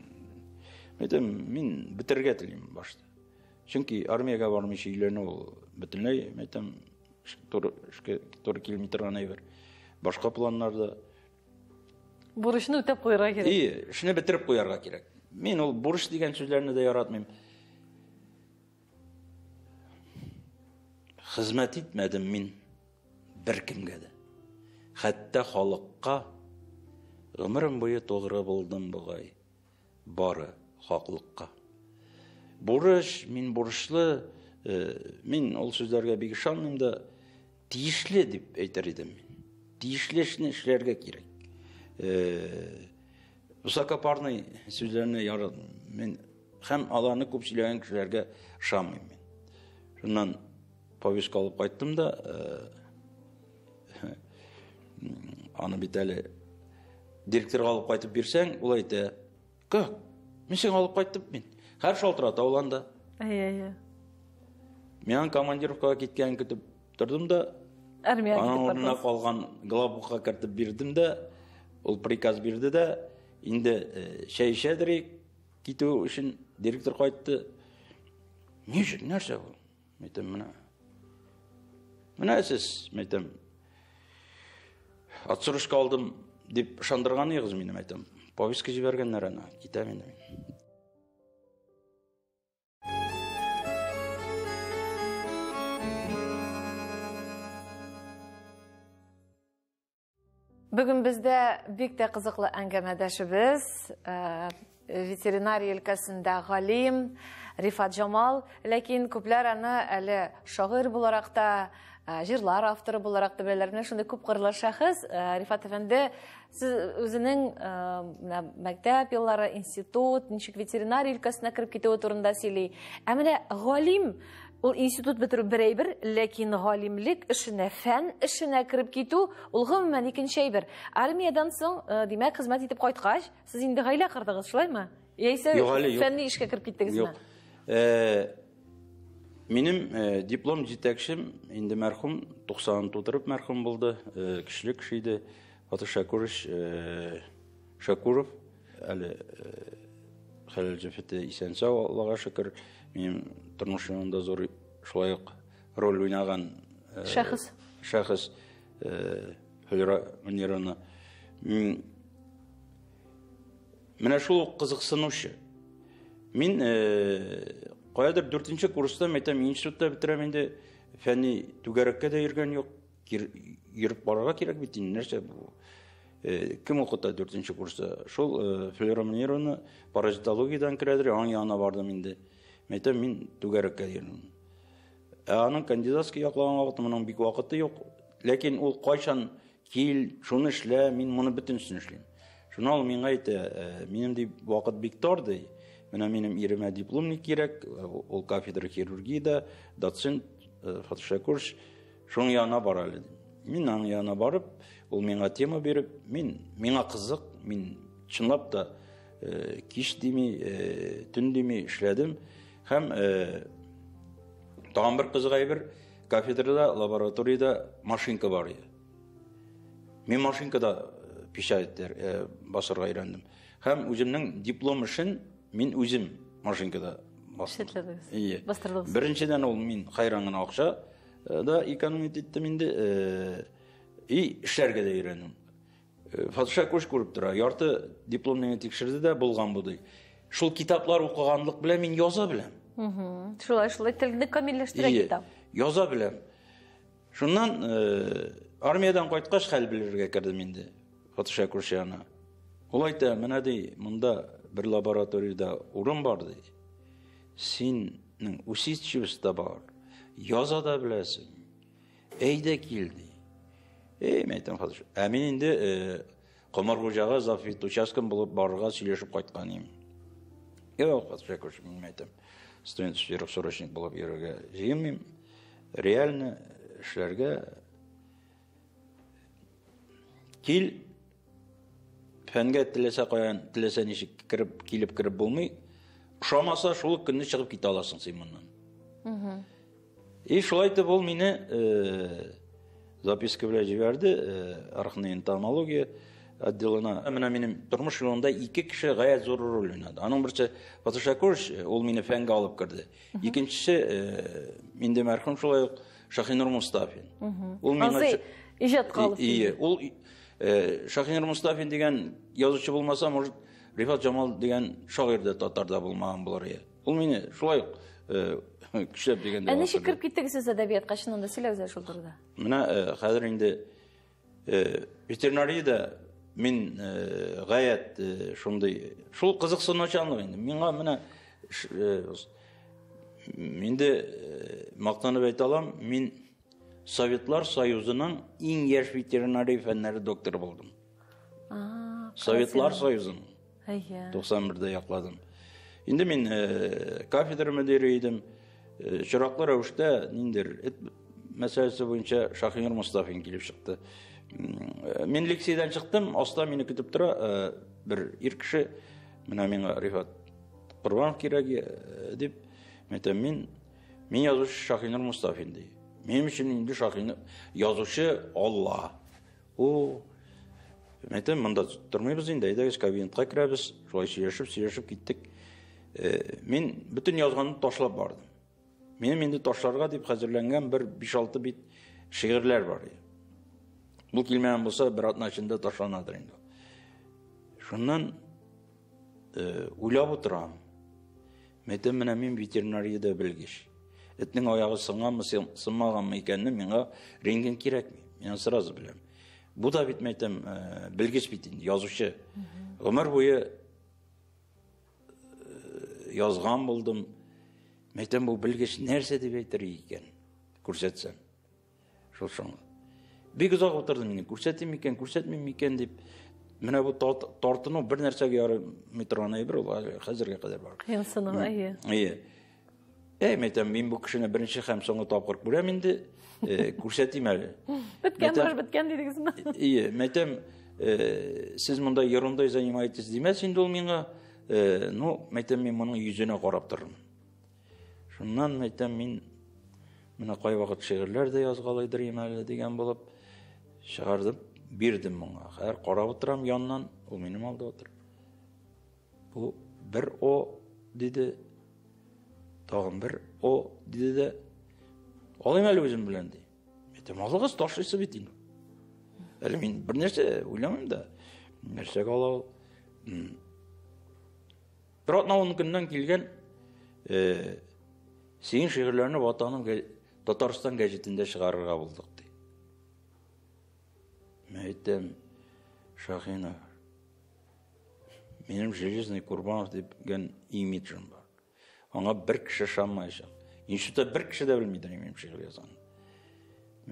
Мин әйтәм, мин бетерергә телим башта. Чөнки армиягә бармыйча өйләнү ул бөтенләй, мин әйтәм, туры, эшкә туры килми торган әйбер. Башка планнарда. Бурычны үтәп куярга кирәк. И, эшне бетереп куярга кирәк. Мин ул бурыч дигән сүзләрне дә яратмыйм. Хезмәт итмәдем мин беркемгә дә. Хәтта халыкка гомерем буе тугры булдым бугай, бары хаклыкка. Бурыч, мин бурычлы, э, мин ул сүзләргә бик ышанмыйм да, тиешле дип әйтер идем мин. Тиешле эшне эшләргә кирәк. Э, высокопарный сүзләрне яратмыйм. Мин һәм аларны күп сөйләгән кешеләргә ышанмыйм мин. Шуннан повестка алып кайттым да, э, аны бит әле директорга алып кайтып бирсәң, ул әйтә, "Как? Мин сиңа алып кайттым мин." Хәр шалтырата ул анда. Әйе, әйе. Мин аның командировкага киткәнен көтеп тордым да, Армиягә аның китеп урынына бардыгыз. калган главбухка кертеп бирдем дә, ул приказ бирде дә, инде э, чәй эчәдер китү өчен директор кайтты. Ни өчен, нәрсә бу? Мин әйтәм, менә. Менә сез, мин әйтәм, отсрочка алдым дип ышандырган идегез мине, мин әйтәм. Повестка җибәргәннәр әнә, китәм инде мин. Бүген бездә бик тә кызыклы әңгәмәдәшебез, э, ветеринария өлкәсендә галим Рифат Җамал, ләкин күпләр аны әле шагыйрь буларак та, э, җырлар авторы буларак та беләләр. Менә шундый күпкырлы шәхес э, Рифат әфәнде, сез үзенең менә мәктәп еллары, институт, ничек ветеринария өлкәсенә кереп китүе турында сөйли. Ә менә галим Ул институт бетерү бер әйбер, ләкин галимлек эшенә, фән эшенә кереп китү ул гомумән икенче әйбер. Армиядән соң, э, димәк, хезмәт итеп кайткач, сез инде гаилә кордыгыз, шулаймы? Яисә Юк әле, юк. фәнни эшкә кереп киттегезме? Юк. Э, минем э, диплом җитәкчем инде мәрхүм, 90 тутырып мәрхүм булды, э, көчле кеше иде. Фатих Шакурович э, Шакуров әле э, хәләл җефете исән-сау, Аллага шөкер. Минем тормыш юлымда зур шулай ук роль уйнаган э, шәхес. Шәхес э, Флюра Мөнировна. Менә шул ук кызыксынучы. Мин каядыр дүртенче курста, мәйтәм, институтта бетерәм инде, фәнни түгәрәккә дә йөргән юк. Йөреп барырга кирәк бит инде, нәрсә бу? Э, кем укыта дүртенче курста? Шул э, Флюра Мөнировна паразитологиядән керәдер, аның янына бардым инде. Мин әйтәм, мин түгәрәккә йөрим. Ә аның кандидатский яклаган вакыты, моның бик вакыты юк. Ләкин ул кайчан кил, шуны эшлә, мин моны бөтенесен эшлим. Шуны ул миңа әйтә, э, минем ди вакыт бик тар ди. Менә минем иремә дипломник кирәк, ул кафедра хирургиядә, доцент Фатих Шакурович. Шуның янына бар әле. Мин аның янына барып, ул миңа тема биреп, мин миңа кызык, мин чынлап та э, кич дими, э, төн дими эшләдем. Һәм э, тагын бер кызык әйбер, кафедрада, лабораториядә машинка бар иде. Мин машинкада э, печать э, басырга өйрәндем. Һәм үземнең диплом эшен мин үзем машинкада бастым. Эшләдегез. Ие. Бастырдыгыз. Беренчедән ул мин хайран гына акча э, да экономить иттем инде. Э, и эшләргә дә өйрәндем. Э, Фатиша күш күреп тора. Ярты дипломны тикшерде дә булган бу ди. Шул китаплар укыганлык белән мин яза беләм. Шулай, шулай телне камилләштерә китап. Яза беләм. Шуннан армиядән кайткач хәл белергә кердем инде. Фатиша күрше янына. Ул әйтә, менә ди, монда бер лабораториядә урын бар ди. Синең усидчивость да бар, яза да беләсең. Әйдә кил ди. Эй, мен әйтәм, Фатиша. Ә мин инде э, Комаргуҗага завфит участкам булып барырга сөйләшеп кайткан идем. Юк, Фатиша күрше, мин әйтәм, студент сверхсрочник булып йөрергә җыенмыйм. Реально эшләргә кил, фәнгә теләсә каян, теләсә ничек кереп, килеп кереп булмый. Ошамаса, шул ук көнне чыгып китә аласың син моннан. И шулай итеп ул мине э, записка белән җибәрде, э, архный энтомология. отделына. Менә минем тормыш юлымда ике кеше гаять зур роль уйнады. Аның берсе Фатих Шакурович, ул мине фәнгә алып керде. Икенчесе, инде мәрхүм шулай ук Шахинур Мустафин. Ул миңа иҗатка алып килде. Ул Шахинур Мустафин дигән язучы булмаса, может, Рифат Җамал дигән шагыйрь дә татарда булмаган булыр иде. Ул мине шулай ук көчләп дигәндә. Ә ничек кереп киттегез сез әдәбиятка? Чыннан да сөйләгез әле шул турыда. Менә хәзер инде ветеринариядә мин гаять шундый шул кызыксынучанлык инде. Миңа менә инде мактанып әйтә алам, мин Советлар Союзының иң яшь ветеринария фәннәре докторы булдым. Советлар Союзының. 91-дә якладым. Инде мин кафедра мөдире идем. Очраклы рәвештә ниндер эт мәсьәләсе буенча Шахинур Мустафин килеп чыкты. Мин лекциядән чыктым, аста мине көтеп тора бер ир кеше. Менә миңа Рифат Корбанов кирәк дип, әйтәм, мин язучы Шахинур Мустафин ди. Минем өчен инде Шахинур язучы Алла. О, әйтәм, монда тормыйбыз инде, әйдәгез кабинетка керәбез. Шулай сөйләшеп, сөйләшеп киттек. Мин бөтен язганны ташлап бардым. Минем инде ташларга дип хәзерләнгән бер 5-6 бит шигырьләр бар иде. Бу килмәгән булса, бер атна эчендә ташланадыр инде. Шуннан уйлап утырам. Мәйтәм, менә мин ветеринариядә белгеч. Этнең аягы сынганмы, сынмаганмы икәнне миңа рентген кирәкми. Мин сразу беләм. Бу да бит, мәйтәм, белгеч бит инде, язучы. Гомер буе язган булдым. Мәйтәм, бу белгеч нәрсә дип әйтер икән? Күрсәтсәм. Шул шуңа. Бик озак утырдым инде, күрсәтим микән, күрсәтмим микән дип. Менә бу тартыну бер нәрсәгә ярамый торган әйбер ул хәзергә кадәр бар. Кыенсыну, әйе. Әйе. Әй, мәйтәм, мин бу кешене беренче һәм соңгы тапкыр күрәм инде, күрсәтим әле. Беткән баш беткән дидегезме? Әйе, мәйтәм, сез монда ерундой занимаетесь димәс инде ул миңа. Ну, мәйтәм, мин моның йөзенә карап торырмын. Шуннан мәйтәм, мин менә кайвакыт шигырьләр дә язгалыйдыр идем әле дигән булып чыгардым, бирдем моңа. Хәзер карап утырам яннан, ул минем алда утыра. Бу бер о диде, тагын бер о диде дә, алыйм әле үзем белән ди. Әйтәм, алыгыз, ташлыйсы бит инде. Әле мин бер нәрсә уйламыйм да. Нәрсәгә ала ул? Бер атна ун көннән килгән синең шигырьләрне Ватаным Татарстан гәҗитендә чыгарырга булдык ди. Мин әйтәм, Шахина, минем Железный Курбанов дигән имиджым бар. Аңа бер кеше ышанмаячак. Институтта бер кеше дә белмидер минем шигырь язганны.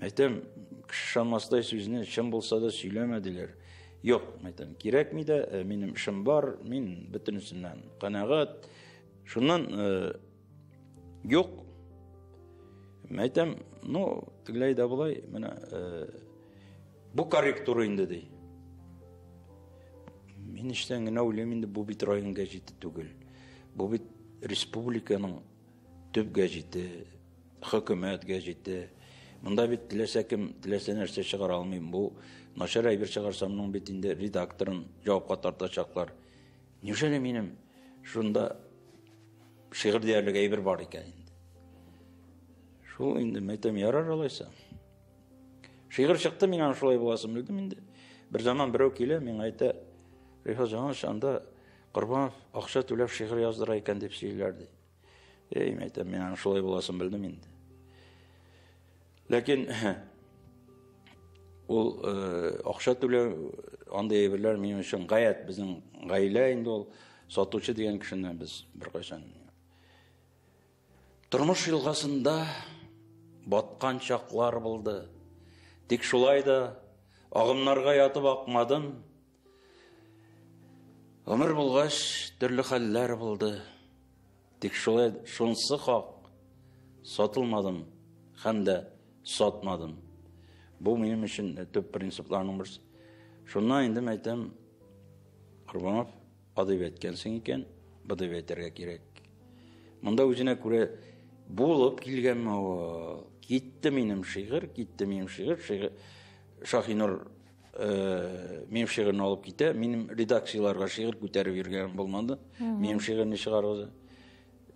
Әйтәм, кеше ышанмастай сүзне чын булса да сөйләмә диләр. Юк, әйтәм, кирәкми дә, минем эшем бар, мин бөтенесеннән канәгать. Шуннан юк. Әйтәм, ну, тегеләй дә болай, менә бу корректура инде ди. Мин эчтән генә уйлыйм инде, бу бит район гәҗите түгел. Бу бит республиканың төп гәҗите, хөкүмәт гәҗите. Монда бит теләсә кем, теләсә нәрсә чыгара алмыйм. Бу начар әйбер чыгарсам, моның бит инде редакторын җавапка тартачаклар. Неужели минем шунда шигырь диярлек әйбер бар икән инде? Шул инде, мәйтәм, ярар алайса. Шигырь чыкты, мин аны шулай буласын белдем инде. Бер заман берәү килә, миңа әйтә, Рифат Җамалович, анда Корбанов акча түләп шигырь яздыра икән дип сөйлиләр ди. Эй, мин әйтәм, мин аны шулай буласын белдем инде. Ләкин ул акча түләү андый әйберләр минем өчен гаять безнең гаилә инде ул сатучы дигән кешене без беркайчан. Тормыш елгасында баткан чаклар булды. Тик шулай да агымнарга ятып акмадым. Гомер булгач, төрле хәлләр булды. Тик шулай шунсы хак, сатылмадым һәм дә сатмадым. Бу минем өчен төп принципларның берсе. Шуннан инде әйтәм, Корбанов, А дип әйткәнсең икән, Б дип әйтергә кирәк. Монда үзенә күрә булып килгәнме ул? Китте минем шигырь, китте минем шигырь, шигырь. Шахинур минем шигырьне алып китә. Минем редакцияләргә шигырь күтәреп йөргән булмады. Минем шигырьне чыгаргызы.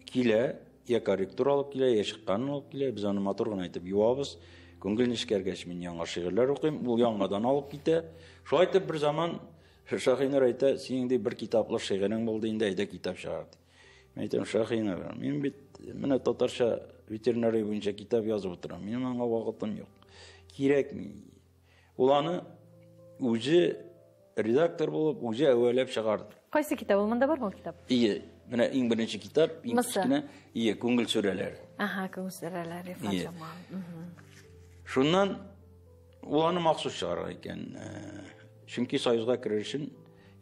Килә, я корректура алып килә, я чыкканын алып килә. Без аны матур гына итеп юабыз. Күңел нечкәргәч, мин яңа шигырьләр укыйм. Ул яңадан алып китә. Шулай итеп бер заман Шаһинур әйтә, синең ди бер китаплы шигырең булды инде, әйдә китап чыгар ди. Мин әйтәм, Шаһинур, мин бит менә татарча ветеринария буенча китап язып утырам. Минем аңа вакытым юк. Кирәкми. Ул аны үзе редактор булып, үзе әвәләп чыгарды. Кайсы китап ул? Монда бармы ул китап? Ие, менә иң беренче китап, иң кечкенә, ие, Күңел сүрәләре. Ага, Күңел сүрәләре, Рифат Җамал. Шуннан ул аны махсус чыгарган икән. Чөнки Союзга керер өчен,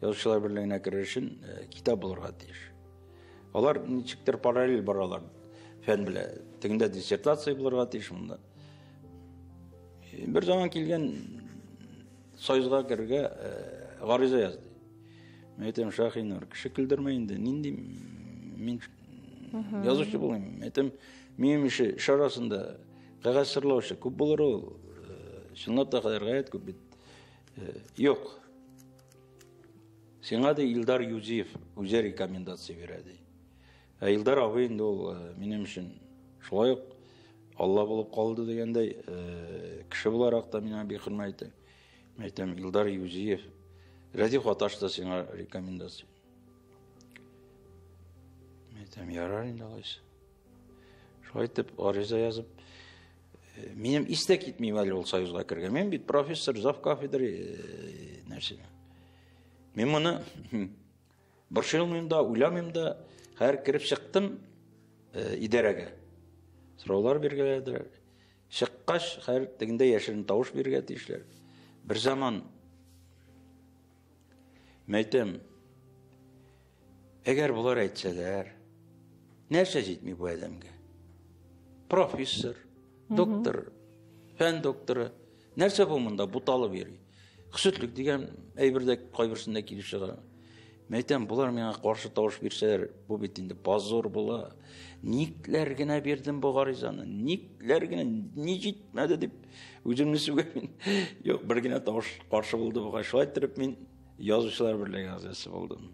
Язучылар берлегенә керер өчен китап булырга тиеш. Алар ничектер параллель баралар фән белән. Тегендә диссертация булырга тиеш монда. Бер заман килгән Союзга керергә гариза язды. Мин әйтәм, Шаһинур, кеше көлдермә инде. Нинди мин язучы булыйм? Мин әйтәм, минем ише эш арасында кәгазь сырлаучы күп булыр ул. Чынлап та хәзер гаять күп бит. Юк. Сиңа ди Илдар Юзиев үзе рекомендация бирә ди. Ә Илдар абый инде ул минем өчен шулай ук Алла булып калды дигәндәй, кеше буларак та миңа бик хөрмәт итә. Мин әйтәм, Илдар Юзиев, Рәдиф Гаташ та сиңа рекомендация. Мин әйтәм, ярар инде алайса. Шулай итеп гариза язып, минем истә китми әле ул союзга кергән. Мин бит профессор, зав кафедры нәрсә. Мин моны борчылмыйм да, уйламыйм да. Хәер кереп чыктым идарәгә. Сораулар биргәләделәр. Чыккач, хәер тегендә яшерен тавыш бирергә тиешләр. Бер заман мәйтәм, әгәр болар әйтсәләр, нәрсә җитми бу адәмгә? Профессор, доктор, фән докторы, нәрсә бу монда буталып йөри? Хөсетлек дигән әйбер дә кайберсендә килеп чыга. Мин әйтәм, болар миңа каршы тавыш бирсәләр, бу бит инде позор була. Никләр генә бирдем бу гаризаны, никләр генә, ни җитмәде дип үземне сүгәм. Юк, бер генә тавыш каршы булды бугай. Шулай иттереп мин Язучылар берлеге әгъзасы булдым.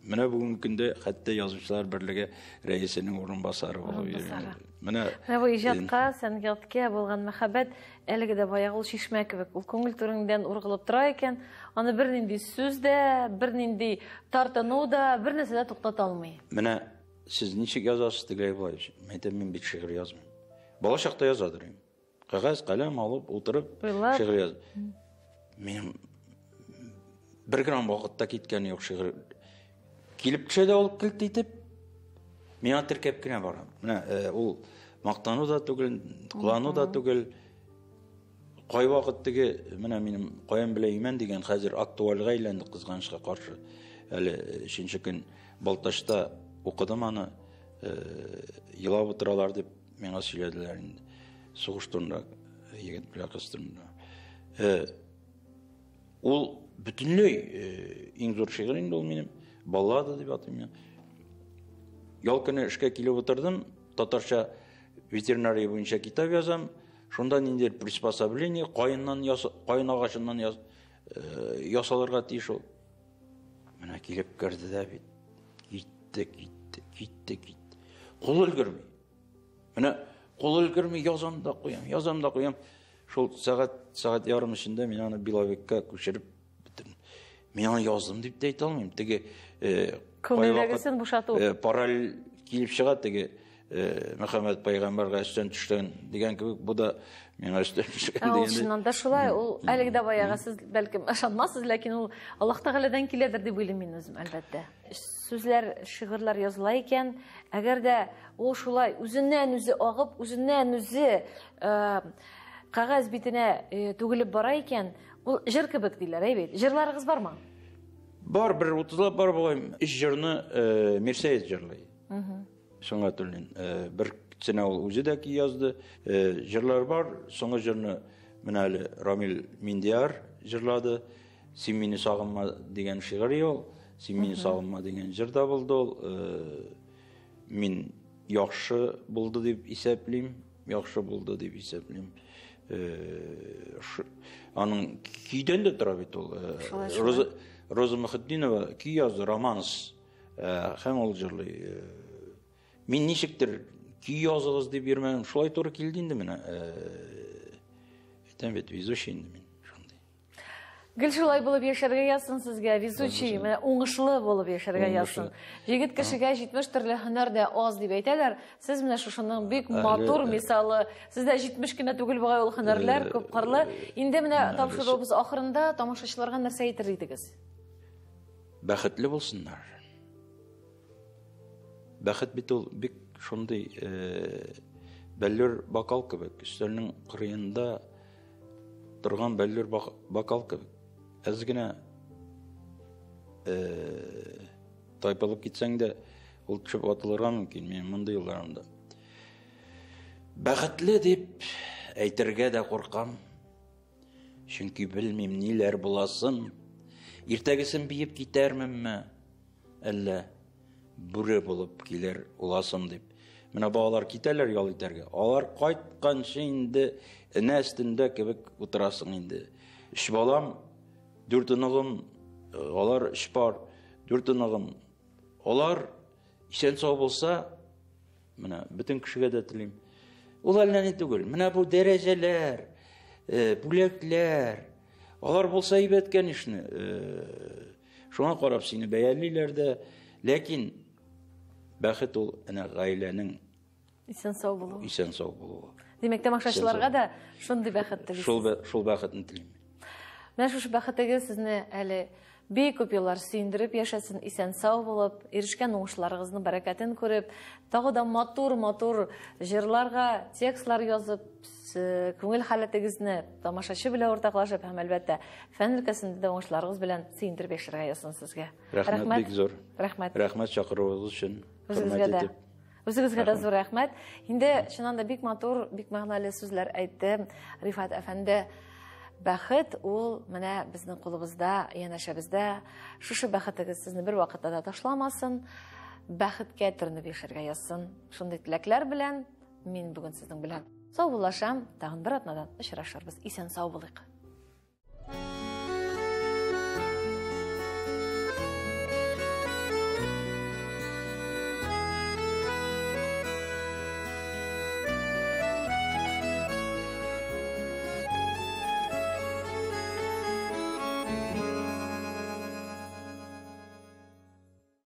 Менә бүгенге көндә хәтта Язучылар берлеге рәисенең урынбасары булып йөрим. Менә бу иҗатка, сәнгатькә булган мәхәббәт әлеге дә баягы ул чишмә кебек. Ул күңел түреңдән ургылып тора икән, аны бернинди сүз дә, бернинди тартыну да, бер нәрсә дә туктата алмый. Менә сез ничек язасыз тегеләй болай? Мин әйтәм, мин бит шигырь язмыйм. Бала чакта язадыр идем. Кәгазь, каләм алып, утырып, шигырь яз. Минем бер грамм вакыт та киткәне юк шигырь. Килеп төшә дә ул кілт итеп, миңа теркәп кенә бара. Менә ул мактану да түгел, кылану да түгел. Кайвакыт теге, менә минем каян белә имән дигән хәзер актуальгә әйләнде кызганычка каршы. Әле өченче көн Балтачта укыдым аны, елап утыралар дип миңа сөйләделәр инде. Сугыш турында, егет белән кыз турында. Ул бөтенләй иң зур шигырь инде ул минем. Баллада дип атыйм мин. Ял көне эшкә килеп утырдым, татарча ветеринария буенча китап язам. Шунда ниндидер приспособление, каеннан яс, каен агачыннан яс, ясалырга тиеш ул. Менә килеп керде дә бит. Китте, китте, китте, китте. Кул өлгерми. Менә кул өлгерми, язам да куям, язам да куям. Шул сәгать, сәгать ярым эчендә мин аны Беловикка күчереп бетердем. Мин аны яздым дип тә әйтә алмыйм. Теге күңелдәгесен бушату. Параллель килеп чыга теге Мөхәммәд пәйгамбәргә өстән төшкән дигән кебек, бу да миңа өстән төшкән дигән. Ул чыннан да шулай, ул әлеге дә баягы сез бәлкем ышанмассыз, ләкин ул Аллаһ Тәгаләдән киләдер дип уйлыйм мин үзем, әлбәттә. Сүзләр, шигырьләр языла икән, әгәр дә ул шулай үзеннән үзе агып, үзеннән үзе кәгазь битенә түгелеп бара икән, ул җыр кебек диләр, әй бит. Җырларыгыз бармы? Бар, бер утызлап бар бугай. Өч җырны Мирсәет җырлый. Сөнгатуллин. Бер сенә ул үзе дә көй язды. Җырлар бар. Соңгы җырны менә әле Рамил Миндияр җырлады. Син мине сагынма дигән шигырь ул. Син мине сагынма дигән җыр да булды ул. Мин яхшы булды дип исәплим. Яхшы булды дип исәплим. Аның көйдән дә тора бит ул. Роза, Роза Мөхетдинова көй язды, романс. Һәм ул җырлый. Мин ничектер көй языгыз дип йөрмәдем. Шулай туры килде инде менә. Әйтәм бит, везучий инде мин. Шундый. Гел шулай булып яшәргә язсын сезгә, везучий, менә уңышлы булып яшәргә язсын. Егет кешегә 70 төрле һөнәр дә аз дип әйтәләр. Сез менә шушының бик матур мисалы. Сездә 70 кенә түгел бугай ул һөнәрләр, күп кырлы. Инде менә тапшыруыбыз ахырында тамашачыларга нәрсә әйтер идегез? Бәхетле булсыннар. Бәхет бит ул бик шундый бәллүр бокал кебек, өстәлнең кырыенда торган бәллүр бокал кебек. Әз генә тайпылып китсәң дә, ул төшеп атылырга мөмкин. Мин мондый елларымда. Бәхетле дип әйтергә дә куркам. Чөнки белмим ниләр буласын. Иртәгесен биеп китәрменме? Әллә бүре булып килер уласым дип. Менә балалар китәләр ял итәргә. Алар кайтканчы инде энә өстендә кебек утырасың инде. Өч балам, дүрт оныгым, алар өч пар, дүрт оныгым. Алар исән сау булса, менә бөтен кешегә дә телим. Ул әллә ни түгел. Менә бу дәрәҗәләр, бүләкләр, алар булса әйбәт, конечно. Шуңа карап сине бәялиләр дә, ләкин бәхет ул әнә гаиләнең исән сау булуы. Исән сау булуы. Димәк, тамашачыларга да шундый бәхет телисез. Шул бәхетне телим. Менә шушы бәхетегез сезне әле бик күп еллар сөендереп яшәсен, исән сау булып, ирешкән уңышларыгызның бәрәкәтен күреп, тагы да матур-матур җырларга текстлар язып, күңел халәтегезне тамашачы белән уртаклашып һәм әлбәттә фән өлкәсендә дә уңышларыгыз белән сөендереп яшәргә язсын сезгә. Рәхмәт бик зур. Рәхмәт. Рәхмәт чакыруыгыз өчен. Үзегезгә дә. Үзегезгә дә зур рәхмәт. Инде чыннан да бик матур, бик мәгънәле сүзләр әйтте Рифат әфәнде. Бәхет ул менә безнең кулыбызда, янәшәбездә. Шушы бәхетегез сезне бер вакытта да ташламасын. Бәхеткә төренеп яшәргә язсын. Шундый теләкләр белән мин бүген сезнең белән саубуллашам. Тагын бер атнадан очрашырбыз. Исән сау булыйк.